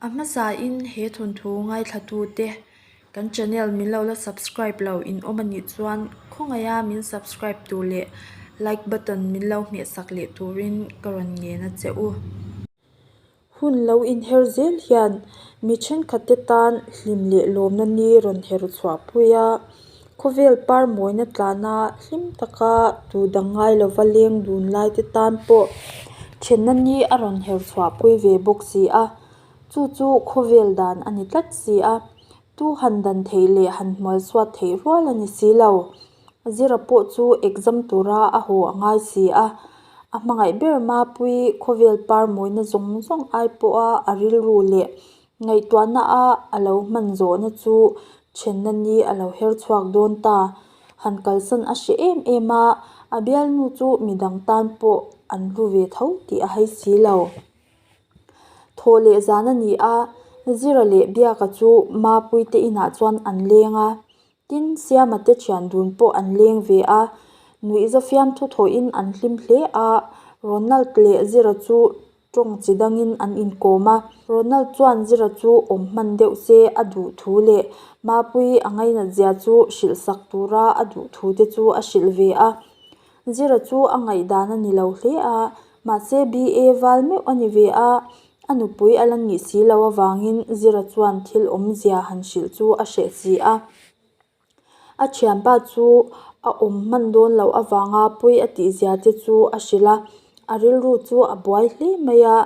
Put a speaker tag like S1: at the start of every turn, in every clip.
S1: A hmasain he thawnthu ngaithlatute kan channel min lo la subscribe lo in awm a nih chuan khawngaiha min subscribe tur leh like button min lo hmehsak leh turin ka rawn ngen a che u. Hun lo inher zel hian mi thenkhatte tan hlim leh lawmna ni rawn her chhuah pui a, khawvel par mawina tlana hlim taka tu dang ngai lova leng dun laite tan pawh thenna ni a rawn her chhuah pui ve bawk si a, chu chu khawvel dan a ni tlat si a, tu han dan theih leh han hmual suat theih rual a ni si lo. Zira pawh chu exam tura a haw a ngai si a, a hmangaih ber Mapui khawvel par mawina zawng zawng ai pawha a rilru leh ngaihtuahna a a lo hman zawhna chu thenna ni a lo her chhuak dawn ta. Han kalsan a hre em em a, a bialnu chu midang tan pawh an hlu ve tho tih a hai si lo. Thawh leh zan a ni a, Zira leh Biaka chu Mapui te inah chuan an leng a. Tin, Siama te thian dun pawh an leng ve a, nuihza fiamthu thawhin an hlim hle a, Ronald leh Zira chu tawng chi dangin an inkawm a. Ronald chuan Zira chu awm hman deuh se a duh thu leh Mapuii a ngainat zia chu hrilh sak tura a duh thu te chu a hrilh ve a. Zira chu a ngaihdan a ni lo hle a, mahse BA val meuh a ni ve a, a nupui a la nih si lo avangin Zira chuan thil awmzia han hrilh chu a hreh si a. A thianpa chu a awm hman dawn loh avanga pawi a tih zia te chu a hrilh a, a rilru chu a buai hle mai a,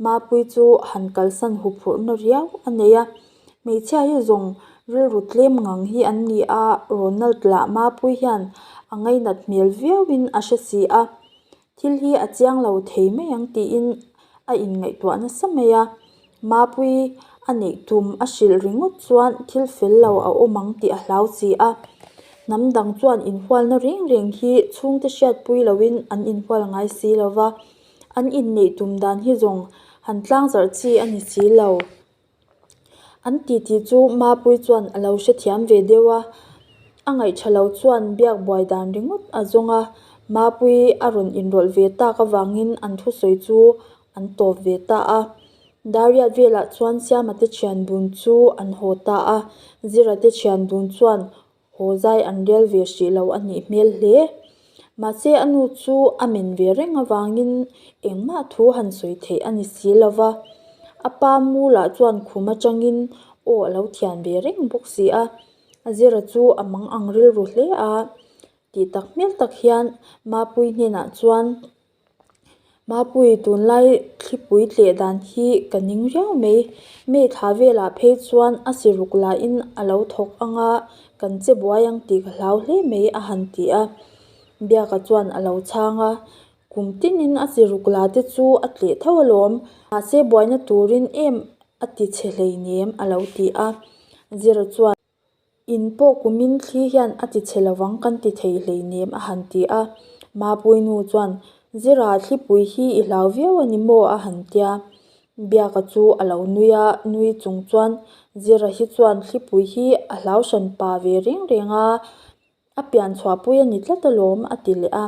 S1: Mapuii chu han kalsan huphurhna riau a nei a. Hmeichhia hi zawng rilru tlem ngang hi an ni a, Ronald lah Mapuii hian a ngainat hmel viauin a hre si a. Thil hi a chiang lo thei mai ang tiin a inngaihtuah nasa mai a, Mapuii a neih tum a hrilh ringawt chuan thil fel lo a awm ang tih a hlau si a. Hnam dang chuan inhualna reng reng hi chhungte hriatpui loin an inhual ngai si lo va, an inneih tum dan hi zawng han tlangzarh chi a ni si lo. An titi chu Mapuii chuan a lo hrethiam ve deuh a, a ngaihṭha lo chuan biak buai dan ringawt a zawng a, Mapuii a rawn inrawlh ve tak avangin an thusawi chu an tawp ve ta a. Dariat velah chuan Siama te thian dun chu an haw ta a, Zira te thian dun chuan Haw zai an rel ve hrih lo a nih hmel hle. Mahse a nu chu a men ve reng avangin engmah thu han sawi theih a ni si lo va. A pa mu lah chuan khum atangin aw a lo thian ve reng bawk si a. A zira chu a mang ang rilru hle a. Tih tak hmel tak hian Mapuii hnenah chuan. Mapui tunlai thlipui tleh dan hi ka ning riau mai. May thla velah phei chuan a siruk lahin a lo thawk ang a, kan che buai ang tih ka hlau hle mai a han ti a. Biaka chuan a lo chhang a, kum tinin a siruk la te chu a tleh tho alawm, mahse buaina turin em a ti chhe hleinem a lo ti a. Zira chuan. In pawh kumin thli hian a ti chhe lovang kan ti thei hleinem a han ti a. Mapuii nu chuan, Zira thlipui hi i hlau viau a ni maw? a han tia. Biaka chu a lo nui a, nui chung chuan Zira hi chuan thlipui hi a hlau hran pa ve reng reng a, a pian chhuahpui a ni tlat alawm a ti leh a.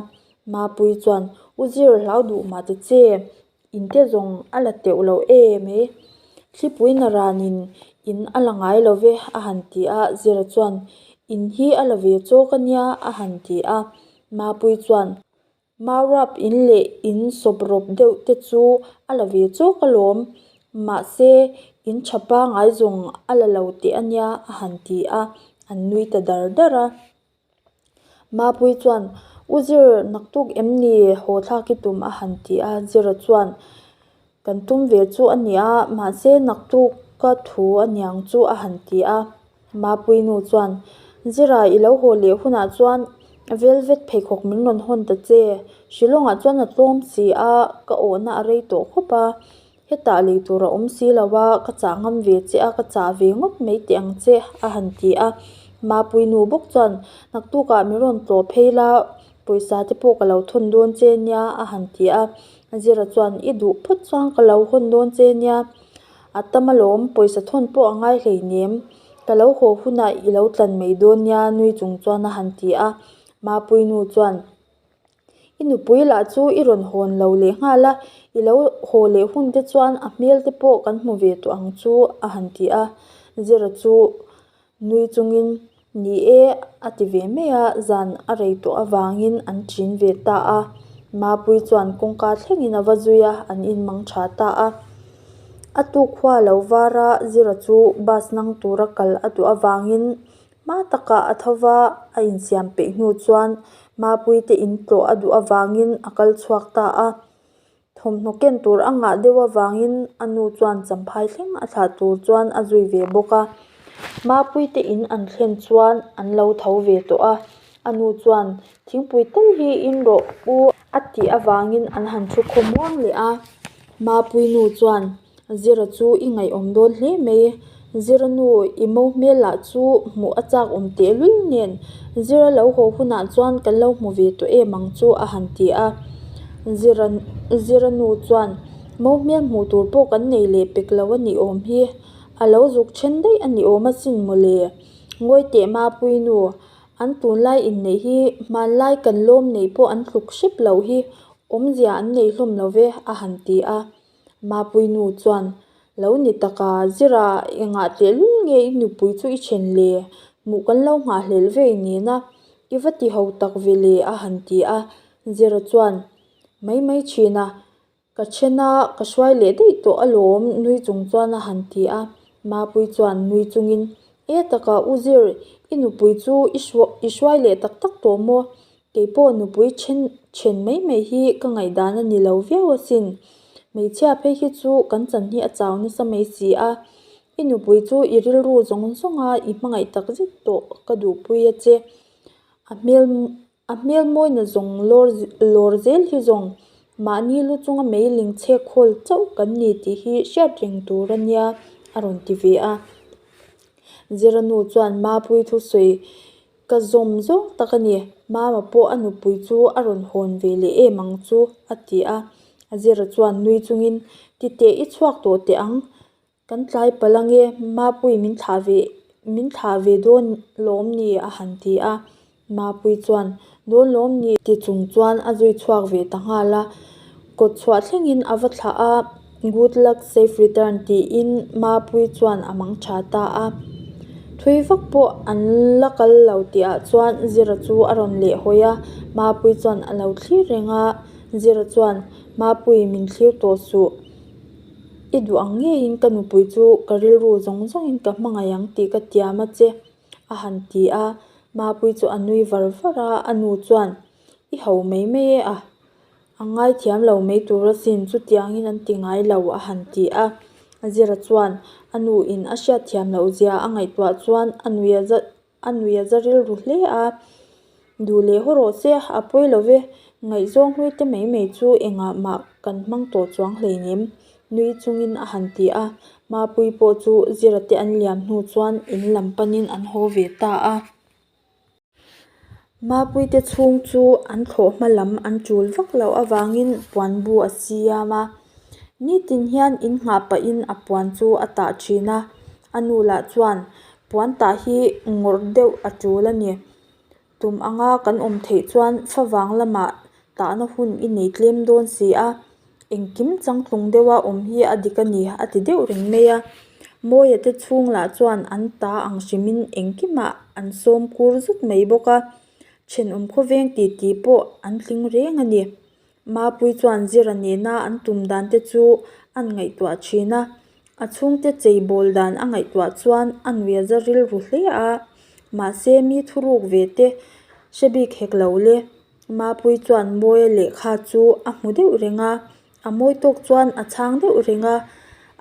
S1: Mapuii chuan, U Zir hlau duh mah ta che, In te zawng a la teuh lo em e? Thlipui na ranin in a la ngai lo ve a han ti a, Zira chuan in hi a la ve chawk a nia a han ti a, Mapuii chuan Mauruap in leh in sawp rawp deuh te chu a la ve chawk alawm, mahse in tha pangai zawng a la lo teh a nia a han ti a, an nui ta dar dar a. Mapuii chuan, U Zir, naktuk em ni haw thlak i tum a han ti a. Zira chuan, Kan tum ve chu a nia, mahse naktuk ka thu a niang chu a han ti a. Mapuii nu chuan, Zira, i lo haw leh hunah chuan velvet pheikhawk min rawn hawn ta che. Shillong-ah chuan a tlawm si a, ka awhna a rei tawh khawp a. Hetah lei tur a awm si lo a, ka chah ngam ve che a, ka chah ve ngawt mai teh ang che a han ti a. Mapuii nu bawk chuan naktukah min rawn tlawh phei la, pawisa te pawh ka lo thawn dawn che nia a han ti a. Zira chuan i duh phawt chuan ka lo hawn dawn che nia, a tam alawm pawisa thawn pawh a ngai hleinem, ka lo haw hunah i lo tlan mai dawn nia nui chung chuan a han ti a. Mapuii nu chuan. I nupui lah chu i rawn hawn lo leh nghal a, i lo haw leh hun te chuan a hmel te pawh kan hmu ve tawh ang chu a han ti a. Zira chu nui chungin Ni e a ti ve mai a, zan a rei tawh avangin an ṭin ve ta a. Mapuii chuan kawngka thlengin a va zui a, an inmang ṭha ta a. A tuk khua lo var a, Zira chu bus nang tura kal a duh avangin hma takah a tho va, a insiam peih hnu chuan Mapuii te intlawh a duh avangin a kal chhuak ta a. Thawmhnaw ken tur a ngah deuh avangin a nu chuan champhai thleng a thlah tur chuan a zui ve bawk a. Mapuii te in an thlen chuan an lo tho ve tawh a, a nu chuan thingpui tal hi in rawh u a tih avangin an han thu khawmuang leh a. Mapuii nu chuan Zira chu i ngaihawm dawn hle mai. Zira nu i mo hmel lah chu hmuh a chak awm tehlul nen Zira lo haw hunah chuan kan lo hmu ve tawh em ang chu a han ti a. Zira Zira nu chuan mo hmel hmuh tur pawh kan nei leh pek lo a nih awm hi. A lo zuk then daih a nih awm asin mawle. Ngawi teh Mapuii nu, an tunlai inneih hi hmanlai kan lawm neih pawh an tluk hrep loh hi awmzia an nei hlawm lo ve a han ti a. Mapuii nu chuan, Lo ni taka, Zira engah tehlul nge i nupui chu i then le? Hmuh kan lo nghahhlelh vei nena i va ti ho tak ve le a han ti a. Zira chuan, Mai mai thin a, ka then a, ka hruai leh daih tawh alawm nui chung chuan a han ti a. Mapuii chuan nui chungin, E taka u Zir, i nupui chu i hruai leh tak tak tawh maw? Kei pawh nupui then then mai mai hi ka ngaihdan a ni lo viau asin. Hmeichhia phei hi chu kan chan hi a chau nasa mai si a. I nupui chu i rilru zawng zawng a i hmangaih tak zet tawh ka duhpui a che. A hmel a hmel mawina zawng lawr lawr zel hi zawng mahni lu chunga meiling chhek khawl chauh kan ni tih hi hriat reng tur a nia a rawn ti ve a. Zira nu chuan Mapuii thusawi Ka zawm zawng tak a ni, Mama pawh a nupui chu a rawn hawn ve leh em ang chu a ti a. Azira chuan nui chungin, Ti teh i chhuak tawh teh ang, kan tlai palh ange, Mapuii min thlah ve min thlah ve dawn lawm ni a han ti a. Mapuii chuan, Dawn lawm ni ti chung chuan a zui chhuak ve ta nghal a. Kawt chhuah thlengin a va thlah a, Good luck safe return tiin Mapuii chuan a mang tha ta a. Thui vak pawh an la kal lo tihah chuan Zira chu a rawn leh hawi a, Mapuii chuan a lo thlir reng a, Zira chuan Mapuii min thlir tawh suh. I duh ang ngeiin ka nupui chu ka rilru zawng zawngin ka hmangaih ang tih ka tiam a che a han ti a, Mapuii chu a nui var var a, a nu chuan I ho mai mai e a. A ngaithiam lo mai tur asin chutiangin an ti ngai lo a han ti a. Zira chuan a nuin a hriatthiam loh zia a ngaihtuah chuan a nui a za a nui a za rilru hle a. Duh leh haw rawh se a pawi lo ve, ngaihzawng hlui te mai mai chu engah mah kan hmang tawh chuang hleinem nui chungin a han ti a. Mapuii pawh chu Zira te an liam hnu chuan in lam panin an haw ve ta a. Mapuite chhung chu an thlawh hma lam an tul vak loh avangin puan bu a siam a, nitin hian in nghah pahin a puan chu a tah thin a, a nu lah chuan puan tah hi ngawrh deuh a tul a ni. Tum anga kan awm theih chuan favang lamah tahna hun i nei tlem dawn si a, engkim changtlung deuha awm hi a dik a ni a ti deuh reng mai a. Mawia te chhung lah chuan an ta ang hrimin engkimah an sawm kur zut mai bawk a, thenawm khawveng tih tih pawh an tling reng a ni. Mapuii chuan Zira nena an tum dan te chu an ngaihtuah thin a, a chhungte cheibawl dan a ngaihtuah chuan a nuih a za rilru hle a, mahse mi thuruk ve te hre bik hek lo le. Mapuii chuan Mawia lehkha chu a hmu deuh reng a, a mawi tawk chuan a chhang deuh reng a,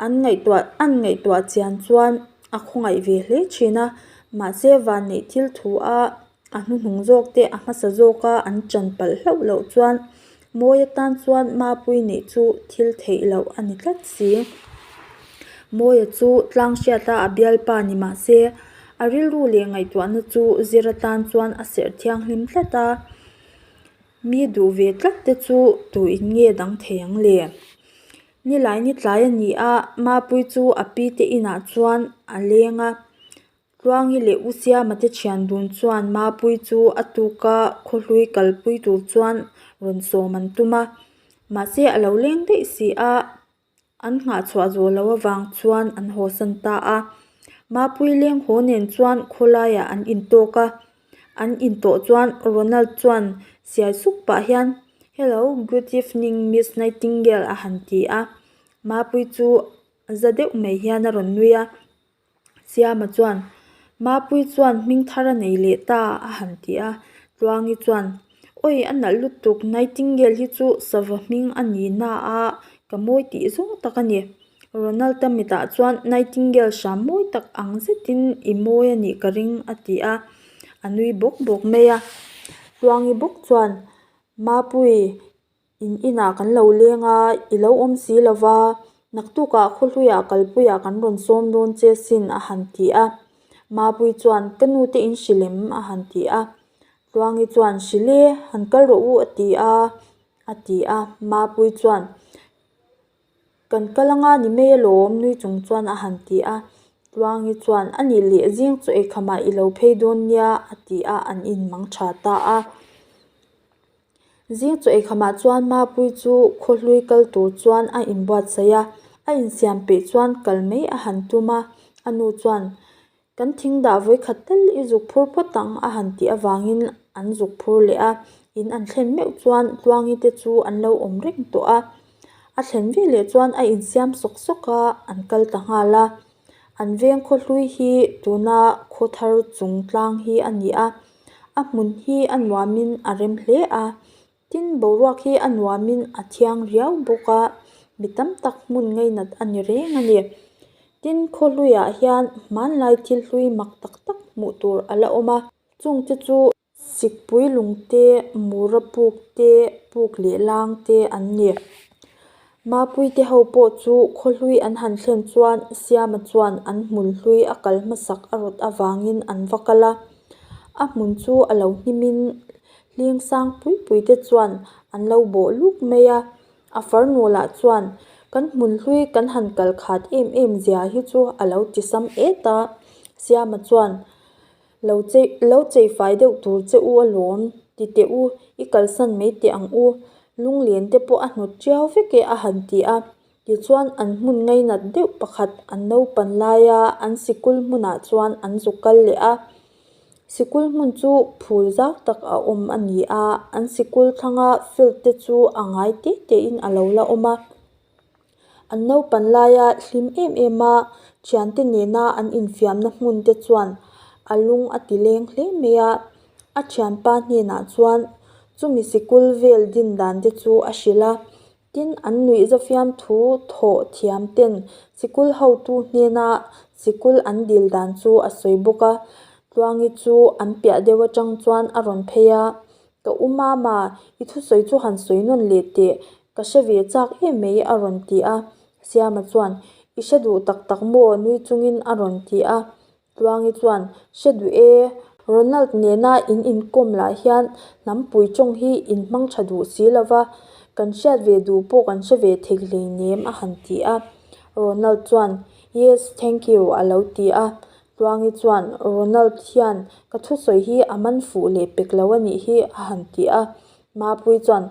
S1: an ngaihtuah an ngaihtuah chian chuan a khawngaih ve hle thin a, mahse vanneih thil thu a a hnuhnung zawk te a hmasa zawk a an chan palh hlauh loh chuan Mawia tan chuan Mapuii neih chu thil theih loh a ni tlat si. Mawia chu tlang hriata a bialpa ni mahse a rilru leh ngaihtuahna chu zir atan chuan a serh thianghlim tlat a, mi duh ve tlat te chu tuin nge dang thei ang le? Nilai ni tlai a ni a, Mapuii chu a pi te inah chuan a leng a, Tluangi leh U Siama te thian dun chuan Mapuii chu a tuka khawhlui kalpui tur chuan Rawn sawm an tum a, mahse a lo leng daih si a, an nghah chhuah zawh loh avang chuan an hawsan ta a. Mapui leng haw nen chuan khawlaiah an intawk a, an intawh chuan Ronald chuan siai suk pah hian, Hello, good evening Miss Nightingale a han ti a. Mapui chu za deuh mai hian a rawn nui a. Siama chuan, Mapuii chuan hming thar a nei leh ta a han ti a. Tluangi chuan, Awi a nalh lutuk, Nightingale hi chu sava hming a ni na a, ka mawi tih zawng tak a ni. Ronald-a mitah chuan Nightingale hram mawi tak ang zetin i mawi a nih ka ring a ti a, a nui bawk bawk mai a. Tluangi bawk chuan, Mapuii, In inah kan lo leng a, i lo awm si lo va, naktukah khawhluiah kalpuiah kan rawn sawm dawn che sin a han ti a. Mapui chuan, Ka nute in hrilh em? a han ti a. Tluangi chuan, Hrilh e, han kal rawh u a ti a, a ti a. Mapui chuan, Kan kal anga ni mai alawm nui chung chuan a han ti a. Tluangi chuan, A nih leh zing chu eikhamah i lo phei dawn nia a ti a, an inmang tha ta a. Zing chaw eikhamah chuan Mapui chu khawhlui kal tur chuan a inbuatsaih a, a insiam peih chuan kal mai a han tum a, a nu chuan kan thing dah vawikhat tal i zuk phur phawt ang a han tih avangin an zuk phur leh a, in an thlen meuh chuan Tluangi te chu an lo awm reng tawh a, a thlen veleh chuan a insiam sawk sawk a, an kal ta nghal a, an veng khawhlui hi tuna khaw thar chung tlang hi a ni a. A hmun hi a nuamin a rem hle a, tin boruak hi a nuamin a thiang riau bawk a, mi tam tak hmun ngainat a ni reng a ni. Tin khawhluiah hian hmanlai thil hlui mak tak tak hmuh tur a la awm a, chung te chu sikpui lung te, mura puk te, puk leh lang te an ni. Mapui te ho pawh chu khawhlui an han thlen chuan Siama chuan an hmun hlui a kal hmasak a rawt avangin an va kal a. A hmun chu a lo hnimin hling sang pui pui te chuan an lo bawh luk mai a. A farnu lah chuan kan hmun hlui kan han kal khat em em zia hi chu a lo ti sam et a. Siama chuan Lo chei lo chei fai deuh tur che u alawm, ti teh u, i kalsan mai teh ang u, lunglen te pawh a hnawt tiau vek e a han ti a. Tichuan an hmun ngainat deuh pakhat an naupan laia an sikul hmunah chuan an zuk kal leh a. Sikul hmun chu phul zau tak a awm a ni a, an sikul thlanga field te chu a ngai te tein a lo la awm a. An naupan laia hlim em em a, thiante nena an infiamna hmun te chuan a lung a ti leng hle mai a, a thianpa hnenah chuan chumi sikul vel din dan te chu a hrilh a, tin an nuihza fiamthu thawh thiam ten sikul hotu hnena sikul an dil dan chu a sawi bawk a, Tluangi chu an piah deuh atang chuan a rawn phei a. Ka u mama, i thusawi chu han sawi nawn leh teh, ka hre ve chak em mai a rawn ti a. Siama chuan, I hre duh tak tak maw? nui chungin a rawn ti a. Tluangi chuan, Hre duh e, Ronald nena in inkawm lah hian hnampui tawng hi in hmang tha duh si lo va, kan hriat ve duh pawh kan hre ve thei hleinem a han ti a. Ronald chuan, Yes, thank you a lo ti a. Tluangi chuan, Ronald hian ka thusawi hi a man fuh leh pek lo a nih hi a han ti a. Mapuii chuan,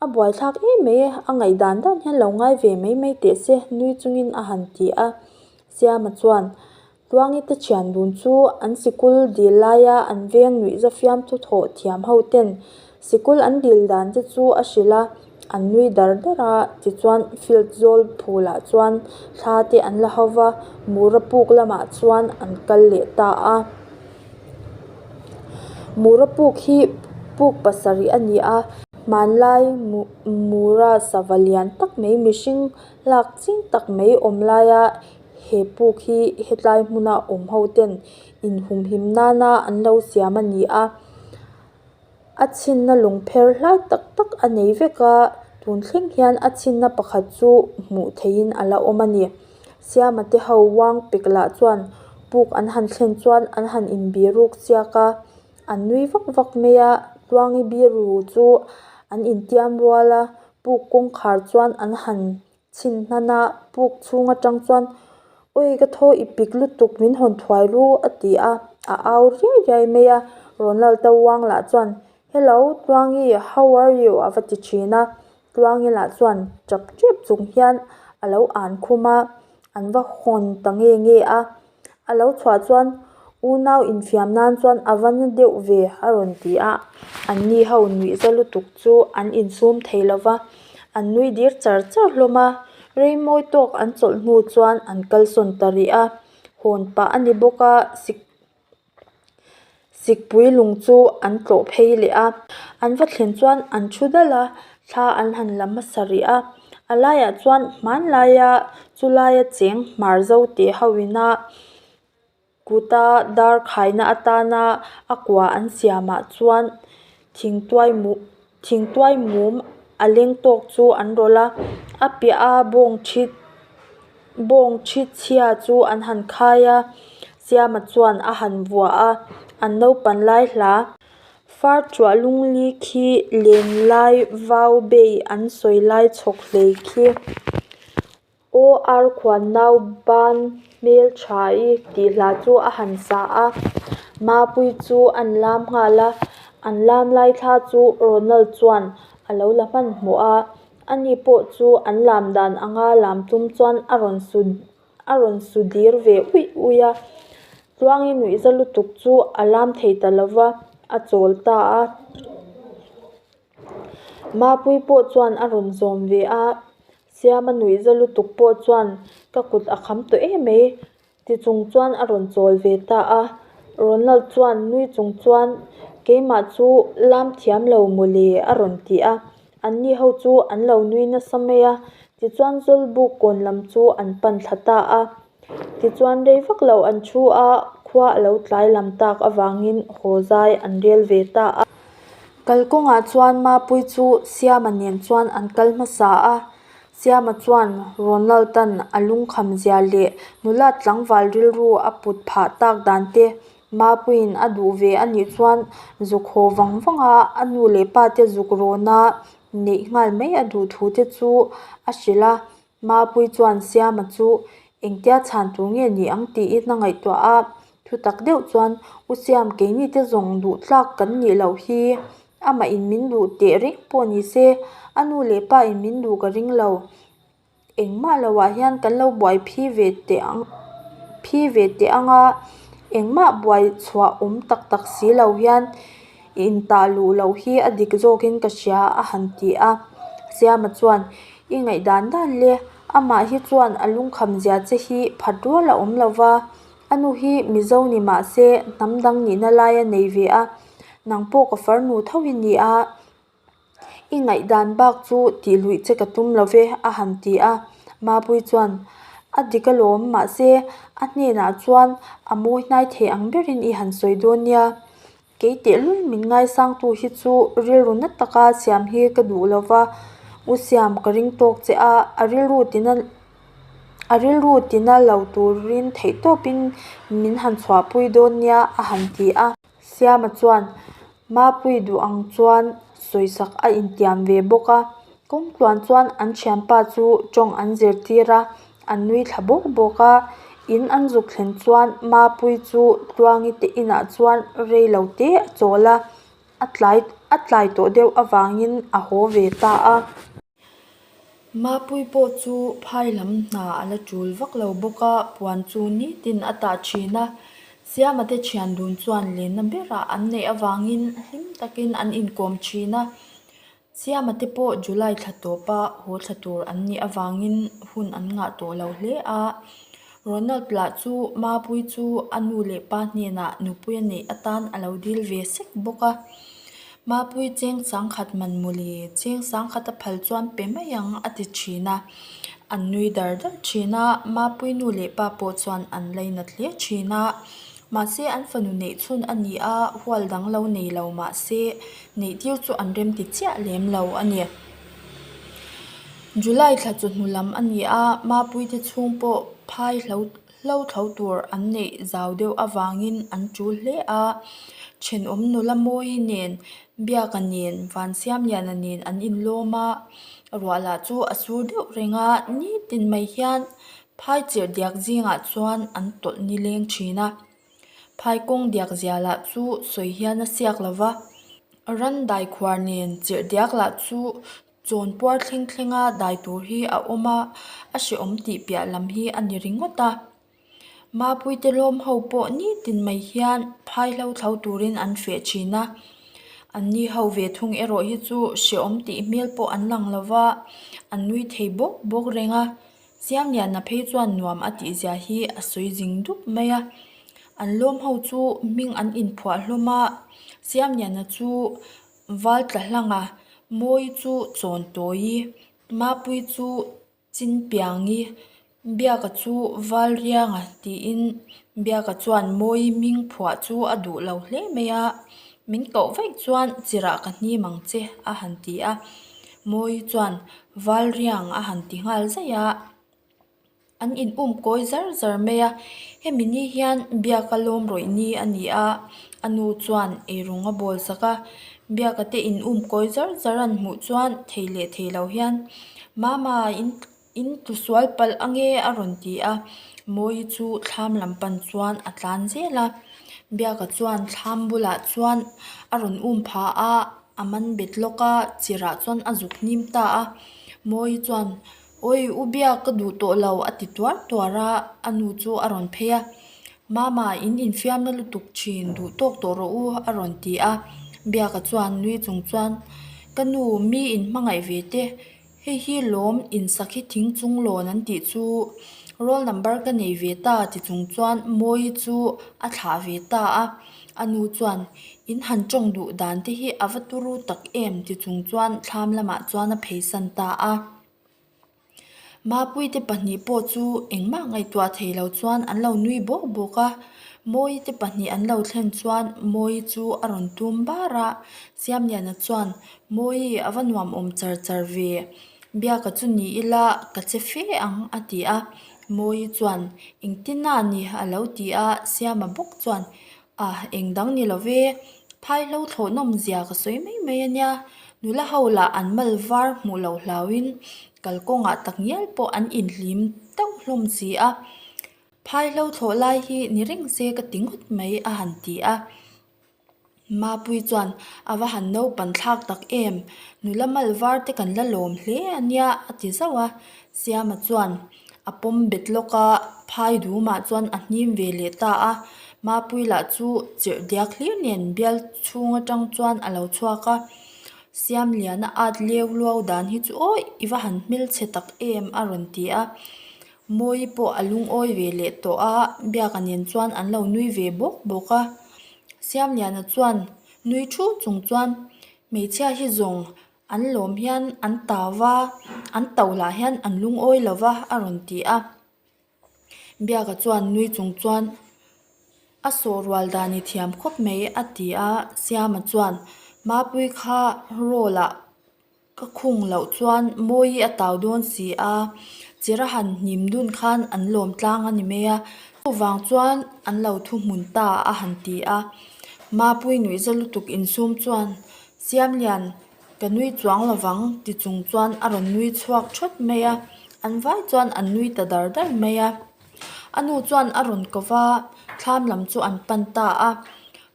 S1: A buaithlak em mai e, a ngaihdan dan hian lo ngai ve mai mai teh se nui chungin a han ti a. Siama chuan, Tluangi te thian dun chu an sikul dil laia an veng nuihza fiamthu thawh thiam ho ten sikul an dil dan te chu a hrilh a. An nui dar dar a, tichuan field zawl phulah chuan thla te an la ho va, mura puk lamah chuan an kal leh ta a. Mura puk hi puk pasarih a ni a, hmanlai mura sava lian tak mai mihring lak ching tak mai awm laia he puk hi hetlai hmuna awm ho ten inhumhim nana an lo siam a ni a. A chhinna lung pher hlai tak tak a nei vek a, tun thleng hian a chhinna pakhat chu hmuh theihin a la awm a ni. Siama te ho uang pek lah chuan puk an han thlen chuan an han inbiruk chiak a, an nui vak vak mai a, Tluangi biru chu an intiam rual a, puk kawngkhar chuan an han Chhin hnan a puk chhung atang chuan Awi ka thaw i pik lutuk min hawn thuai ru a ti a, a au riai riai mai a, Ronald-a uang lah chuan. Hello, Tluangi, how are you? a va ti thin a. Tluangi lah chuan tap tep chung hian a lo an khum a, an va hawn ta nge nge a. A lo chhuah chuan unau infiam nan chuan a va na deuh ve a rawn ti a, anni ho nuih za lutuk chu an insum thei lo va, an nui dir char char hlawm a. Rei mawi tawk an chawlh hnu chuan an kalsawn ta rih a, hawn pah a ni bawk a, sik. Sikpui lung chu an tlawh phei leh a, an va thlen chuan an thu dal a, thla an han la hmasa rih a, a laiah chuan hmanlaia chu laia cheng hmar zo tih ho ina kuta dar khaina atana a kua an siamah chuan thingtuai mu thingtuai mum a leng tawk chu an rawlh a, a piah a bawng thi bawng thi chhia chu an han khai a Siama chuan a han vuah a an naupan lai hla. Far tuah lungli khi len lai vau bei an sawi lai chhawk hlei khi. Aw ar khuan nau ban hmel tha i tih hla chu a han sa a, Mapuii chu an lam nghal a, an lam lai thla chu Ronald chuan a lo la hmanhmawh a, ani pawh chu an lam dan anga lam tum chuan a rawn su a rawn su dir ve uih uih a, Tluangi nuihza lutuk chu a lam thei ta lo va, a chawl ta a. Mapuii pawh chuan a rawn zawm ve a, Siama nuihza lutuk pawh chuan ka kut a kham tawh em mai ti chung chuan a rawn chawl ve ta a. Ronald chuan nui chung chuan keimah chu lam thiam lo mawle a rawn ti a. Anni ho chu an lo nui nasa mai a, tichuan Zawlbuk kawn lam chu an pan thla ta a. Tichuan rei vak lo an thu a, khua a lo tlai lam tak avangin haw zai an rel ve ta a. Kalkawngah chuan Mapuii chu Siama nen chuan an kal hmasa a, Siama chuan Ronald-a'n a lungkham zia leh nula tlangval rilru a put phah tak dan te Mapuiin a duh ve a nih chuan zuk haw vang vang a, a nu leh pa te zuk rawna neih nghal mai a duh thu te chu a hrilh a. Mapuii chuan Siama chu engtia chhan tur nge ni ang tiin a ngaihtuah a, thu tak deuh chuan U Siam keini te zawng duh tlak kan nih loh hi, amah in min duh teh reng pawh ni se, a nu leh pa in min duh ka ring lo, engmah lo ah hian kan lo buai phi ve teh ang phi ve teh ang a, engmah buai chhuah awm tak tak si lo hian intah luh loh hi a dik zawkin ka hria a han ti a, Siama chuan I ngaihdan dan le, amah hi chuan a lungkham zia che hi phat rual a awm lo va, a nu hi Mizo ni mah se hnam dang nihna lai a nei ve a, nang pawh ka farnu tho i ni a, i ngaihdan bak chu tih luih che ka tum lo ve a han ti a, Mapuii chuan a dik alawm mahse a hnenah chuan a mawi hnai thei ang berin i han sawi dawn nia. Kei tehlul min ngaisangtu hi chu rilru na taka siam hi ka duh lo va, u siam ka ring tawk che a, a rilru tina a rilru tina lo turin theihtawpin min han chhuahpui dawn nia a han ti a. Siama chuan Mapuii duh ang chuan sawisak a intiam ve bawk a, kawngtluan chuan an thianpa chu tawng an zirtir a. An nui thla bawk bawk a, in an zuk thlen chuan Mapuii chu Tluangi te inah chuan rei lo te a chawl a, a tlai a tlai tawh deuh avangin a haw ve ta a. Mapuii pawh chu phai lam hna a la tul vak lo bawk a, puan chu nitin a tah thin a, Siama te thian dun chuan lenna berah an neih avangin hlim takin an inkawm thin a. Siama te pawh July thla tawpa haw thla tur an nih avangin hun an ngah tawh lo hle a. Ronald lah chu Mapuii chu a nu leh pa hnenah nupui a neih atan a lo dil ve sek bawk a. Mapuii cheng sangkhat man mawle, cheng sangkhat a phal chuan pe mai ang a ti thin a. An nui dar dar thin a, Mapuii nu leh pa pawh chuan an lainat hle thin a. Mahse an fanu neih chhun a ni a, hual dang lo nei lo mahse neih tir chu an rem ti chiah lem lo a ni. July thla chawhnu lam a ni a, Mapuite chhung pawh phai hlo hlo tho tur an neih zau deuh avangin an tul hle a, thenawm nula Mawi nen Biaka nen Vansiamliana nen an inlawm a, ruah lah chu a sur deuh reng a, nitin mai hian Phai chirh diak zingah chuan an tawlh ni leng thin a, phai kawng diak zia lah chu sawi hian a siak lo va. Ran daikhuar nen chirh diak lah chu chawn puar thleng thlenga dai tur hi a awm a, a hrehawm tih piah lam hi a ni ringawt a. Mapuite lawm ho pawh nitin mai hian phai hlo thlo turin an feh thin a, anni ho ve thung erawh hi chu hrehawm tih hmel pawh an lang lo va, an nui thei bawk bawk reng a. Siamliana phei chuan nuam a tih zia hi a sawi zing dup mai a, an lawm ho chu hming an inphuah hlawm a, Siamliana chu val tla hlang a, Mawi chu chawn tawi, Mapui chu Chinpiangi, Biaka chu val rianga tiin Biaka chuan Mawi hming phuah chu a duh lo hle mai a, min koh vaih chuan chirah ka hnim ang che a han ti a, Mawi chuan Valriang a han ti nghal zaih a, an in um kawi zar zar mai a, hemi ni hian Biaka lawm rawih ni a ni a, a nu chuan eirawng a bawl sak a, Biaka te in um kawi zar zar an hmuh chuan thei leh thei lo hian Mama in in tlu sual palh ange a rawn ti a, Mawi chu thlam lam pan chuan a tlan zel a, Biaka chuan thlam bulah chuan a rawn um pha a. A man bet lawk a, chirah chuan a zuk hnim ta a. Mawi chuan, Awi, u Biak ka duh tawh lo a ti tuar tuar a, a nu chu a rawn phei a. Mama, in infiamna lutuk thin, duh tawk tawh rawh u a rawn ti a. Biaka chuan nui chung chuan, Ka nu, mi in hmangaih ve te, Hei hi lawm insak hi thing chung lawn an tih chu roll number ka nei ve ta ti chung chuan Mawi chu a thlah ve ta a, a nu chuan in han tawng duh dan te hi a va turu tak em ti chung chuan thlam lamah chuan a pheisan ta a. Mapuite pahnih pawh chu engmah ngaihtuah thei lo chuan an lo nui bawk bawk a, Mawite pahnih an lo thlen chuan Mawi chu a rawn tum bar a, Siamliana chuan Mawi, a va nuam awm char char ve. Biaka chu ni ila ka che fe ang a ti a. Mawi chuan, Engtin a ni? a lo ti a. Siama bawk chuan, Ah, eng dang ni lo ve. Phai hlo thlawh nawm zia ka sawi mai mai a nia. Nula ho lah an mal var hmuh loh hlauhin kalkawngah takngial pawh an inhlim tauh hlawm si a. Phai hlo thlawh lai hi ni reng se ka ti ngawt mai a han ti a. Mapui chuan a va han naupan thlak tak em, nula mal var te kan la lawm hle a nia a ti zauh a, Siama chuan a pawm bet lawk a, phai dumah chuan a hnim ve leh ta a, Mapui lah chu chirh diak hlir nen bial chhung atang chuan a lo chhuak a, Siamliana at leu luau dan hi chu awi i va han hmelchhe tak em a rawn ti a, Mawi pawh a lungawi ve leh tawh a, Biaka nen chuan an lo nui ve bawk bawk a. Siamliana chuan nui thu chung chuan hmeichhia hi zawng an lawm hian an tau va, an to lah hian an lungawi lo va a rawn ti a. Biaka chuan nui chung chuan a sawh rual dan i thiam khawp mai a ti a, Siama chuan Mapui kha roll ah Ka khung loh chuan Mawi a tau dawn si a, chira han hnim dun khan an lawm tlang a ni mai a, chuvang chuan an lo thu hmun ta a han ti a. Mapui nuihza lutuk insum chuan, Siamlian, ka nui chuang lovang ti chung chuan a rawn nui chhuak thawt mai a, an vai chuan an nui ta dar dar mai a. A nu chuan a rawn ko va, thlam lam chu an pan ta a.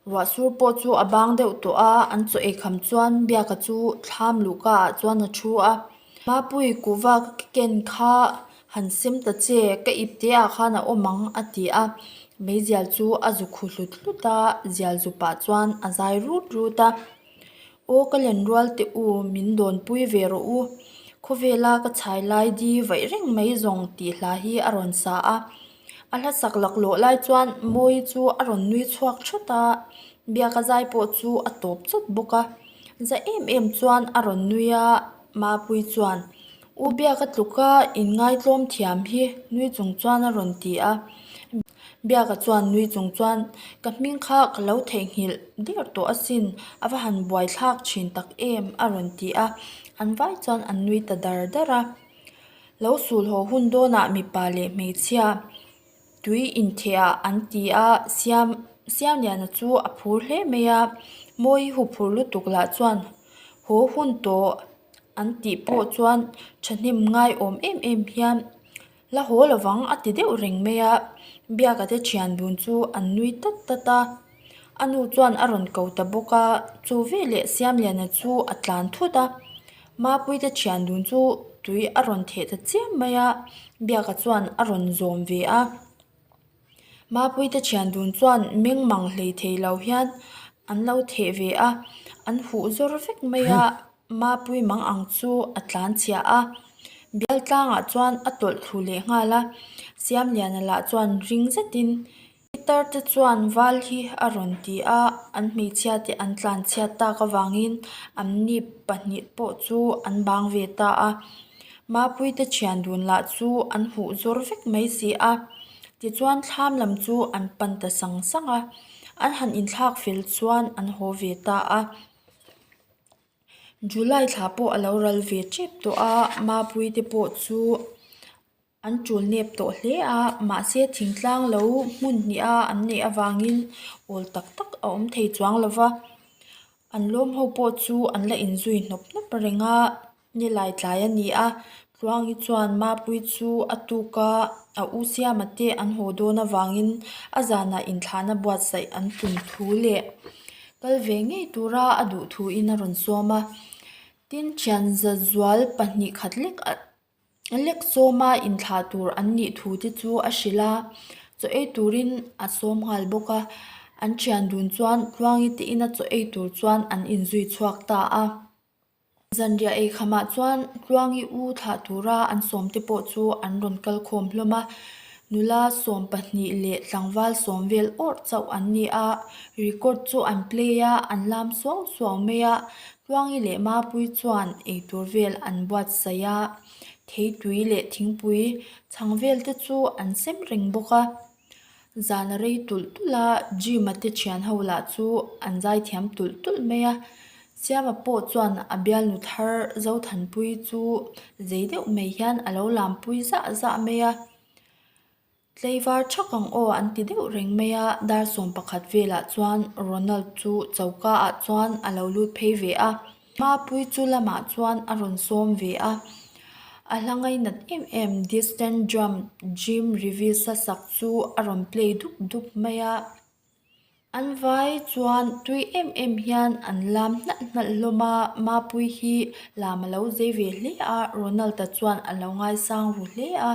S1: Ruah sur pawh chu a bang deuh tawh a, an chaw ei kham chuan Biaka chu thlam luhka ah chuan a thu a. Mapui kuhva ka ken kha han sem ta che, ka ip te ah khan a awm ang a ti a. Meizial chu a zu khu hlut hlut a, zial zu pah chuan a zai rut rut a. Aw ka len rual teh u, min dawn pui ve rawh u. Khawvela ka chhai lai di vaih reng mai zawng tih hla hi a rawn sa a. A hla sak laklawh lai chuan Mawi chu a rawn nui chhuak thawt a, Biaka zai pawh chu a tawp chawt bawk a. Za em em chuan a rawn nui a, Mapui chuan, U Biaka tluka inngaitlawm thiam hi nui chung chuan a rawn ti a. Biaka chuan nui chung chuan, Ka hming kha ka lo theihnghilh der tawh asin, a va han buaithlak thin tak em a rawn ti a, an vai chuan an nui ta dar dar a. Lo sul haw hun dawnah mipa leh hmeichhia tui intheh ah an ti a, Siam Siamliana chu a phur hle mai a, Mawi huphur lutuk lah chuan haw hun tawh an tih pawh chuan thahnem ngaiawm em em hian La haw lovang a ti deuh reng mai a, Biaka te thian dun chu an nui tat tat a. A nu chuan a rawn ko ta bawk a, chu veleh Siamliana chu a tlan thut a. Mapuite thian dun chu tui a rawn theh ta chiam mai a, Biaka chuan a rawn zawm ve a. Mapuite thian dun chuan meng mang hlei thei lo hian an lo theh ve a, an huh zawr vek mai a. Mapui mang ang chu a tlan chhia a, bial tlangah chuan a tawlh thlu leh nghal a, Siamliana lah chuan ring zetin Pitar te chuan val hi a rawn ti a, an hmeichhia te an tlan chhiat tak avangin an ni pahnih pawh chu an bang ve ta a, Mapui te thian dun lah chu an huh zawr vek mai si a, tichuan thlam lam chu an pan ta sang sang a, an han inthlak fel chuan an haw ve ta a. July thla pawh a lo ral ve tep tawh a, Mapui te pawh chu an tul nep tawh hle a, mahse thingtlang lo hmun hnih a an neih avangin awl tak tak a awm thei chuang lo va, an lawm ho pawh chu an la inzui hnawp hnawp reng a. Nilai tlai a ni a, Tluangi chuan Mapui chu a tuk a, a u Siama te an haw dawn avangin a zanah inthlahna buatsaih an tum thu leh kal ve ngei tura a duh thuin a rawn sawm a. Tin, thian zazual pahnih khat lek lek sawma inthlah tur an nih thu te chu a hrilh a, chaw ei turin a sawm nghal bawk a. An thian dun chuan Tluangi te ina chaw ei tur chuan an inzui chhuak ta a. Zanriah ei khamah chuan Tluangi u thlah tura an sawmte pawh chu an rawn kal khawm hlawm a, nula sawm pahnih leh tlangval sawm vel awrh chauh an ni a, record chu an play a, an lam suau suau mai a, Tluangi leh Mapui chuan eitur vel an buatsaih a, theitui leh thingpui chhang vel te chu an sem reng bawk a. Zan a rei tulh tulh a, Jim-a te thian ho lah chu an zaithiam tulh tulh mai a. Siama pawh chuan a bialnu thar Zothanpui chu zei deuh mai hian a lo lampui zah zah mai a. Tleivar thak ang aw an ti deuh reng mai a, dar sawm pakhat velah chuan Ronald chu choka ah chuan a lo lut phei ve a. Mapui chu lamah chuan a rawn sawm ve a, a hla ngainat em em Distant Drum Jim Reeves-a sak chu a rawn play dup dup mai a. An vai chuan tui em em hian an lam hnalh hnalh hlawm a, Mapui hi lam a lo zei ve hle a, Ronald-a chuan a lo ngaisang ru hle a.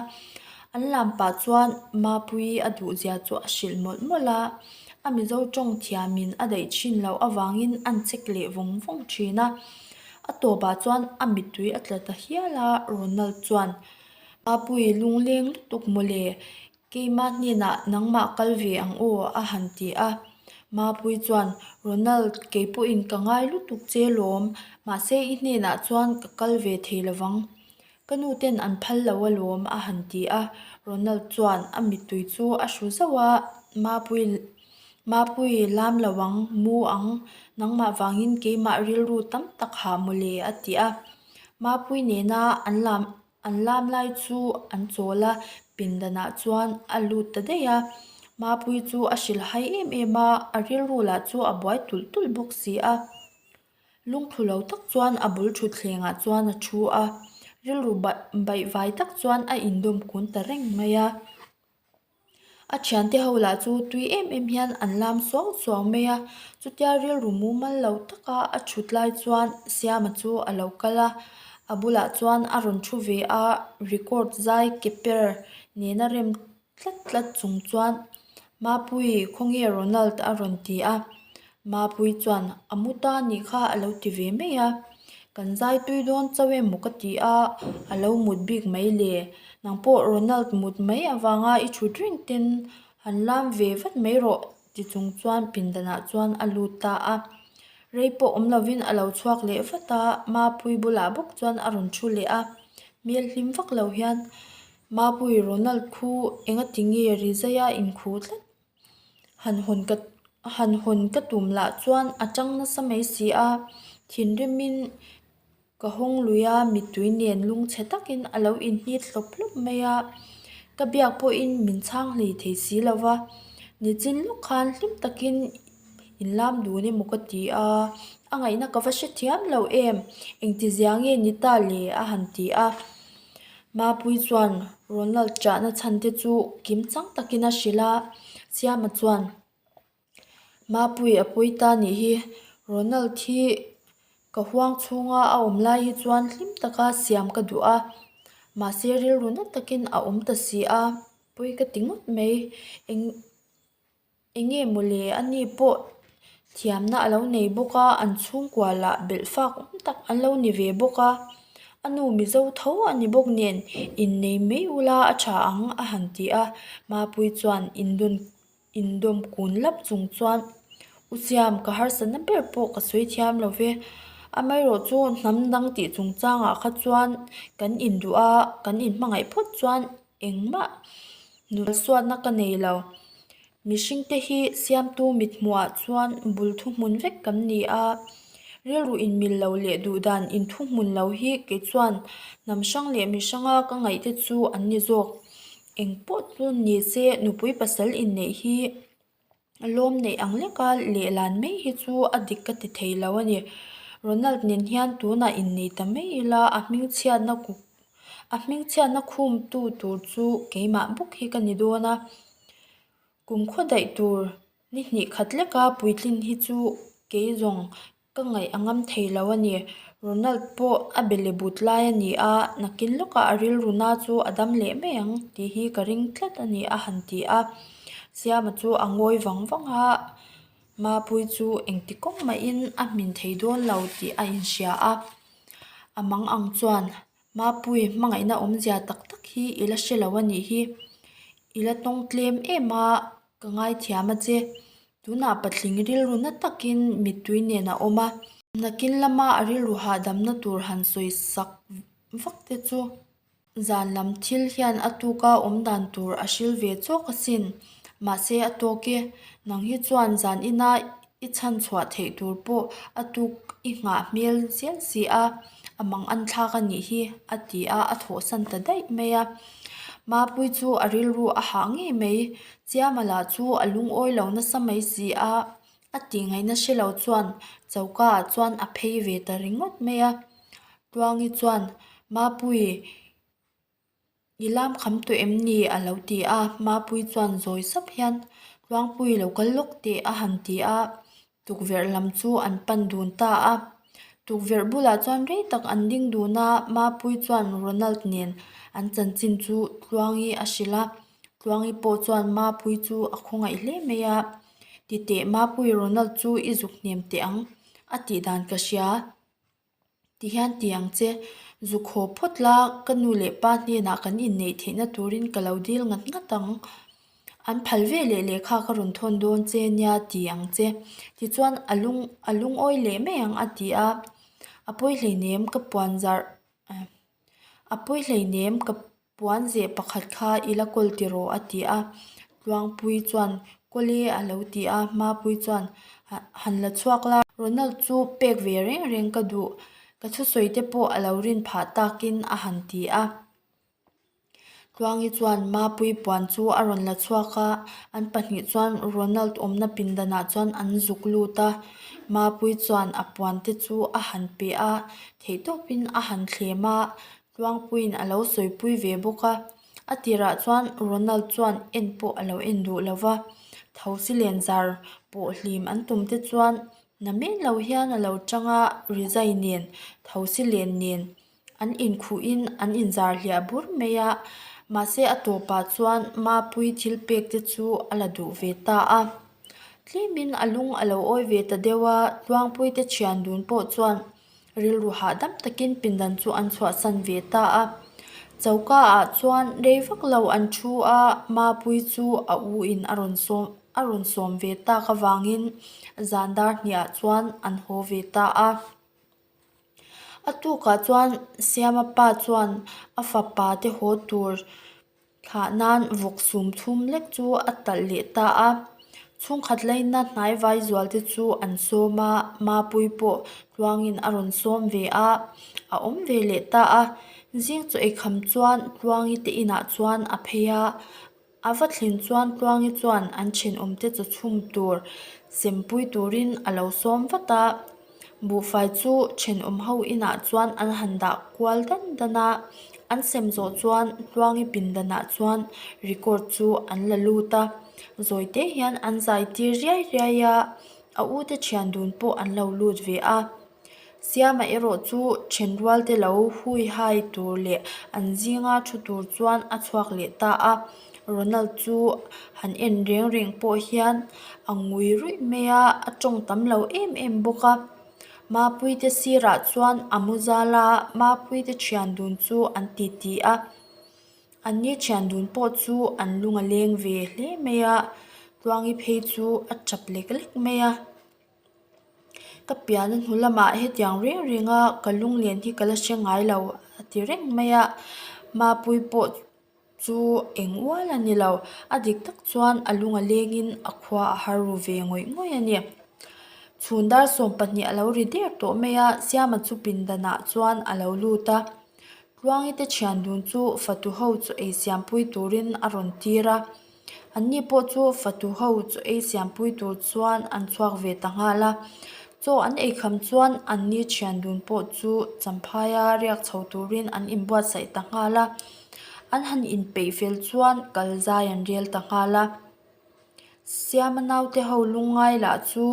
S1: An lam pah chuan Mapui a duhzia chu a hrilh mawlh mawlh a. A Mizo tawng thiamin a daih thin loh avangin an check leh vawng vawng thin a. A tawpah chuan a mittui a tla ta hial a, Ronald chuan, Mapui lungleng lutuk mawle, keimah hnenah nangmah kal ve ang aw a han ti a. Mapui chuan, Ronald, kei pawhin ka ngai lutuk che lawm, mahse i hnenah chuan ka kal ve thei lovang. Ka nu ten an phal lo alawm a han ti a, Ronald chuan a mittui chu a hru zauh a, Mapui Mapui lam lo ang, mu ang, nangmah vangin keimah rilru tam tak hah mawle a ti a. Mapui nena an lam an lam lai chu an chawl a, pindanah chuan a lut ta daih a. Mapui chu a hrilhhai em em a, a rilru lah chu a buai tulh tulh bawk si a. Lungthlu lo tak chuan a bul thutthlengah chuan a thu a, rilru baihvai tak chuan a indawm kun ta reng mai a. A thiante ho lah chu tui em em hian an lam suau suau mai a, chutia rilru mumal lo taka a thut lai chuan Siama chu a lo kal a, a bulah chuan a rawn thu ve a, record zai ke per nena rem Tlat tlat chung chuan Mapui, khawnge Ronald a rawn ti a. Mapui chuan a mu ta nih kha a lo ti ve mai a. Kan zai tui dawn chauh emaw ka ti a, a lo mut bik mai le. Nang pawh Ronald mut mai avanga i thut reng ten han lam ve vat mai rawh ti chung chuan pindanah chuan a lut ta a. Rei pawh awm lovin a lo chhuak leh vat a, Mapui bulah bawk chuan a rawn thu leh a. Hmel hlim vak lo hian Mapui Ronald khu engati nge ri zaia inkhu tlat? Han hawn ka han hawn ka tum lah chuan a tang nasa mai si a, thinrimin ka hawng lui a, mittui nen lungchhe takin a lo inhnit hlawp hlawp mai a, ka biak pawhin min chhang hlei thei si lo va, nichin lawk khan hlim takin inlam dun emaw ka ti a, a ngaihna ka va hrethiam lo em, engtizia nge ni ta le a han ti a. Mapui chuan Ronald chahna chhan te chu kim chang takin a hrilh a, Siama chuan, Mapui a pawi ta nih hi, Ronald hi ka huang chhunga a awm lai hi chuan hlim taka siam ka duh a, mahse rilru na takin a awm ta si a, pawi ka ti ngawt mai. Eng Eng nge mawle a ni pawh thiamna a lo nei bawk a, an chhungkua lah belh fak awm tak an lo ni ve bawk a, a nu Mizo tho a ni bawk nen innei mai ula a tha ang a han ti a, Mapui chuan indun indawm kun lap chung chuan U Siam ka harsatna ber pawh ka sawi thiam lo ve, amaherawh chu hnam dang tih chungchangah kha chuan kan induh a, kan inhmangaih phawt chuan Engmah nulsuatna ka nei lo. Mihringte hi siamtu mithmuhah chuan bul thuhmun vek kan ni a. Rilru inmil lo leh duhdan inthuhmun lo hi kei chuan hnam hrang leh mi hranga ka ngaihte chu an ni zawk. Eng pawh chu ni se nupui pasal inneih hi Lawm neih ang leka lehlan mai hi chu a dik ka ti thei lo a ni. Ronald nen hian tunah innei ta mai ila a hmingchhiatna kuk a hmingchhiatna khumtu tur chu keimah bawk hi ka ni dawn a. Kum khaw daih tur ni hnih khat leka puitlin hi chu kei zawng Ka ngaih a ngam thei lo a ni. Ronald pawh a be le but lai a ni a, nakin lawkah a rilru na chu a dam leh mai ang tih hi ka ring tlat a ni a han ti a. Siama chu a ngawi vang vang a, Mapui chu engti kawng mahin a hmin thei dawn lo tih a inhria a. A mang ang chuan Mapui hmangaihna awmzia tak tak hi i la hre lo a nih hi. I la tawng tlem em a, ka ngaithiam a che. Tunah patling rilru na takin mittui nen a awm a. Nakin lama a rilru hahdamna tur han sawi sak vak te chu zan lam thil hian a tuka awm dan tur a hril ve chawk asin. Mahse a tawk e, nang hi chuan zan ina i chhan chhuah theih tur pawh a tuk i nghah hmel zel si a, a mang an thlak a nih hi a ti a, a thawhsan ta daih mai a. Mapui chu a rilru a hah ngei mai. Chiama lah chu a lungawi lo nasa mai si a, a tih ngaihna hre lo chuan choka ah chuan a phei ve ta ringawt mai a. Tluangi chuan, Mapui, i lam kham tawh em ni? a lo ti a, Mapui chuan zawi sap hian, Tluangpui lo kal lawk teh a han ti a. Tukverh lam chu an pan dun ta a. Tukverh bulah chuan rei tak an ding dun a, Mapui chuan Ronald nen an chanchin chu Tluangi a hrilh a. Tluangi pawh chuan Mapui chu a khawngaih hle mai a, Titeh Mapui Ronald chu i zuk hnem teh ang a tih dan ka hria. Ti hian ti ang che, zuk haw phawt la, ka nu leh pa hnenah kan inneih theihna turin ka lo dil ngat ngat ang. An phal ve leh lehkha ka rawn thawn dawn che nia ti ang che. Tichuan a lung a lungawi leh mai ang a ti a, a pawi hleinem ka puan zarh a pawi hleinem ka Puan zeh pakhat kha i la kawl ti rawh a ti a, Tluangpui chuan kawl e a lo ti a, Mapui chuan han la chhuak la. Ronald chu pek ve reng reng ka duh, ka thusawi te pawh a lo rin phah takin a han ti a. Tluangi chuan Mapui puan chu a rawn la chhuak a, an pahnih chuan Ronald awmna pindanah chuan an zuk lut a, Mapui chuan a puan te chu a han pe a, theihtawpin a han thlem a, Tluangpuiin a lo sawipui ve bawk a, a tirah chuan Ronald chuan en pawh a lo en duh lo va, thosi len zar pawh hlim an tum te chuan na men lo hian a lo chang a, rizai nen thosi len nen an inkhuhin an inzar hliah bur mai a, mahse a tawpah chuan Mapui thil pek te chu a la duh ve ta a. Tlemin a lung a lo awi ve ta deuh a, Tluangpui te thian dun pawh chuan Rilru hahdam takin pindan chu an chhuahsan ve ta a. Choka ah chuan rei vak lo an thu a, Mapui chu a u in a rawn sawm a rawn sawm ve tak avangin zan dar hniah chuan an haw ve ta a. A tukah chuan Siama pa chuan a fapa te haw tur Thlah nan vawk sum thum lek chu a talh leh ta a, chhungkhat laina hnai vai zual te chu an sawm a, Mapui pawh Tluangin a rawn sawm ve a, a awm ve leh ta a. Zing chaw eikham chuan Tluangi te inah chuan a phei a, a va thlen chuan Tluangi chuan an thenawm te chaw chhum tur sempui turin a lo sawm vat a, buhfai chu thenawm ho inah chuan an han dah kual dan dan a. An sem zawh chuan Tluangi pindanah chuan record chu an la lut a, zawi te hian an zai tir riai riai a, a u te thian dun pawh an lo lut ve a. Siama erawh chu thenrual te lo hui hai tur leh an zinga thu tur chuan a chhuak leh ta a, Ronald chu han en reng reng pawh hian a ngui ruih mai a, a tawng tam lo em em bawk a. Mapuite sirah chuan a mu zal a, Mapuite thian dun chu an titi a, anni thian dun pawh chu an lung a leng ve hle mai a, Tluangi phei chu a tap lek lek mai a. Ka pian a hnu lamah hetiang reng reng a ka lunglen hi ka la hre ngai lo a ti reng mai a, Mapui pawh chu eng ual a ni lo, a dik tak chuan a lung a lengin a khua a har ru ve ngawih ngawih a ni. Chhun dar 12 a lo ri der tawh mai a, Siama chu pindanah chuan a lo lut a, Tluangi te thian dun chu fatu ho chu ei siampui turin a rawn tir a. Anni pawh chu fatu ho chu ei siampui tur chuan an chhuak ve ta nghal a. Chaw an ei kham chuan anni thian dun pawh chu champhaia riak chho turin an inbuatsaih ta nghal a. An han inpeih fel chuan kal zai an rel ta nghal a. Siama naute ho lungngai lah chu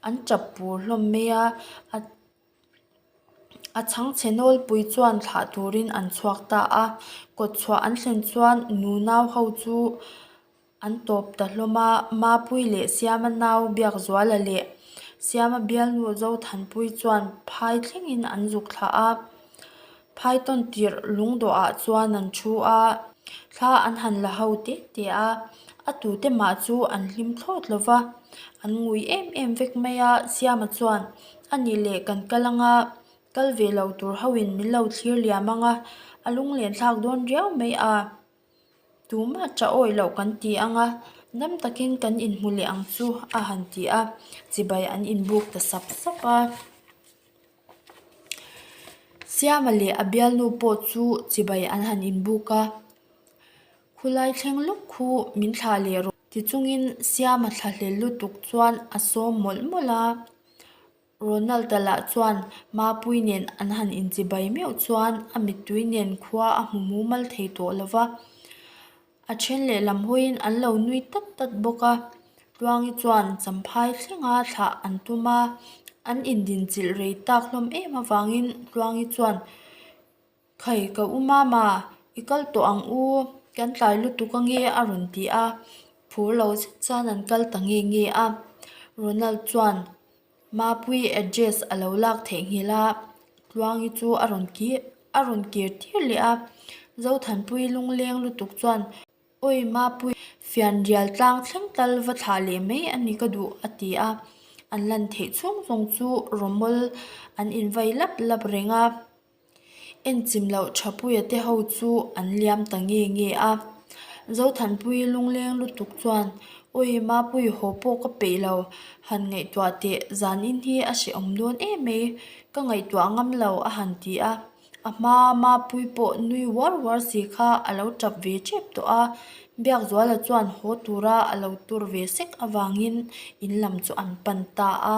S1: an tap pur hlawm mai a. A chhangchhe nawlpui chuan thlah turin an chhuak ta a, kawt chhuah an thlen chuan nu nau ho chu an tawp ta hlawm a, Mapui leh Siama nau Biakzuala leh Siama bialnu Zothanpui chuan phai thlengin an zuk thlah a, phai tawn tirh lungdawhah chuan an thu a, thla an han la ho teh teh a, a tute mah chu an hlim thlawt lo va, an ngui em em vek mai a, Siama chuan. A nih leh kan kal anga kal ve lo tur ho in min lo thlir liam anga a lunglen thlak dawn riau mai a, tumah tah awih loh kan ti anga dam takin kan inhmu leh ang chu a han ti a, chibai an inbuk ta sap sap a. Siama leh a bialnu pawh chu chibai an han inbuk a. Khulai thleng lawk khu min thlah leh rawh. Tichungin Siama thlahlel lutuk chuan a sawm mawlh mawlh a. Ronald-a lah chuan Mapui nen an han inchibai meuh chuan a mittui nen khua a hmu mumal thei tawh lo va. A then lehlam hawiin an lo nui tat tat bawk a. Tluangi chuan champhai thlenga thlah an tum a, an indinchilh rei tak hlawm em avangin Tluangi chuan Khai ka u mama, i kal tawh ang u, kan tlai lutuk ange a rawn ti a, phur lo zet chuan an kal ta nge nge a. Ronald chuan Mapui address a lo lak theihnghilh a, Tluangi chu a rawn kir a rawn kir tir leh a, Zothanpui lungleng lutuk chuan Awi Mapui, fianrial tlang thleng tal va thlah leh mai a ni ka duh a ti a, an lan theih chhung zawng chu rawmawl an invai lap lap reng a. Enchim loh Thapuia te ho chu an liam ta nge nge a. Zothanpui lungleng lutuk chuan, Awi Mapui haw pawh ka peih lo, han ngaihtuah teh zanin hi a hrehawm dawn em mai, ka ngaihtuah ngam lo a han ti a. A hma Mapui pawh nui uar uar si kha a lo tap ve tep tawh a, Biakzuala chuan haw tura a lo tur ve sek avangin in lam chu an pan ta a.